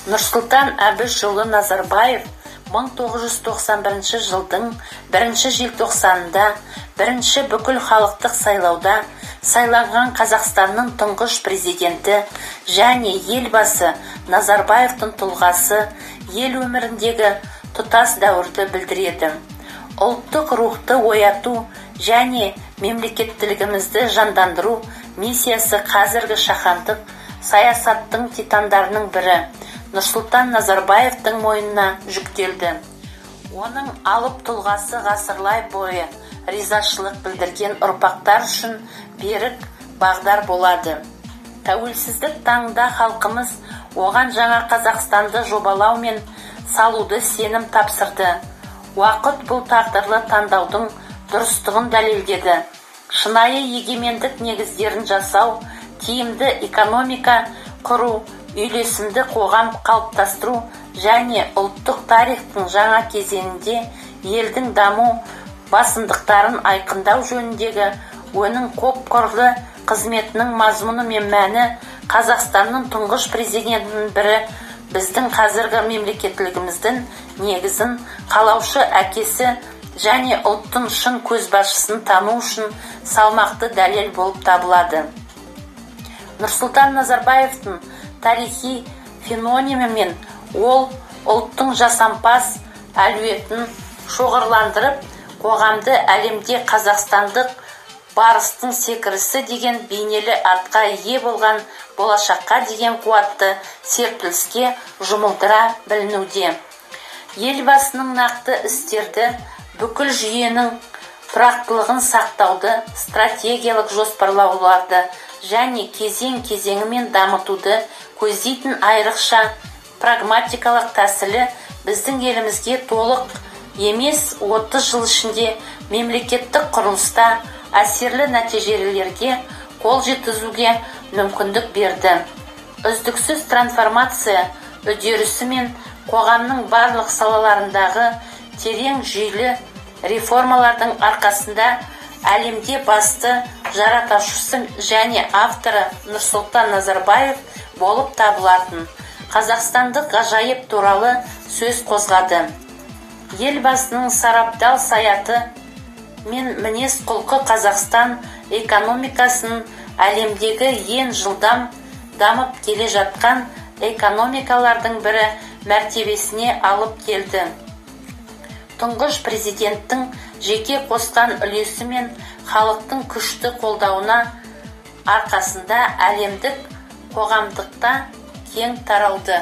Нұрсұлтан Әбішұлы Назарбаев 1991 жылдың 1 желтоқсанында бірінші бүкіл халықтық сайлауда сайланған Қазақстанның тұңғыш президенті және елбасы Назарбаевтың тұлғасы ел өміріндегі тұтас дәуірді білдіреді. Ұлттық рухты ояту және мемлекеттілігімізді жандандыру миссиясы қазіргі жаһандық саясаттың титандарының бірі Нұрсұлтан Назарбаевтың мойнына жүктелді. Оның алып тұлғасы ғасырлар бойы ризашылық білдірген ұрпақтар үшін берік бағдар болады. Тәуелсіздік таңында халқымыз оған жаңа Қазақстанды жобалау мен салуды сенім тапсырды. Уақыт бұл тағдырлы таңдаудың дұрыстығын дәлелдеді. Шынайы егемендік негіздерін жасау, тиімді экономика құру, үйлесімді қоғам қалыптастыру және ұлттық тарихтың жаңа кезеңінде елдің даму басымдықтарын айқындау жөніндегі оның көпқырлы қызметінің мазмұны мен мәні Қазақстанның тұңғыш президентінің бірі біздің қазіргі мемлекеттілігіміздің негізін қалаушы әкесі және ұлттың шын көзбасшысын тану үшін салмақты дәлел болып табылады. Нұрсұлтан Назарбаевтың тарихи феномені ол ұлттың жасампаз әлеуетін шоғырландырып, қоғамды әлемде қазақстандық барыстың секірісі деген бейнелі атқа ие болған болашаққа деген қуатты серпіліске жұмылдыра білінуде. Елбасының нақты істерді, бүкіл жүйенің тұрақтылығын сақтауды, стратегиялық жоспарлауларды және кезең-кезеңімен дамытуды көздейтін айрықша прагматикалық тәсілі біздің елімізге толық емес 30 жыл ішінде мемлекеттік құрылыста әсерлі нәтижелерге қол жеткізуге мүмкіндік берді. Үздіксіз трансформация үдерісі мен қоғамның барлық салаларындағы терең жүйелі реформалардың арқасында әлемде басты жаратушысы және авторы Нұрсұлтан Назарбаев болып табылатын қазақстандық ғажайып туралы сөз қозғады. Елбасының сарабдал саяты мен мінез құлқы Қазақстан экономикасын әлемдегі ең жылдам дамып келе жатқан экономикалардың бірі мәртебесіне алып келді. Тұңғыш президенттің жеке қосқан үлесі мен халықтың күшті қолдауына арқасында әлемдік қоғамдықта кең таралды.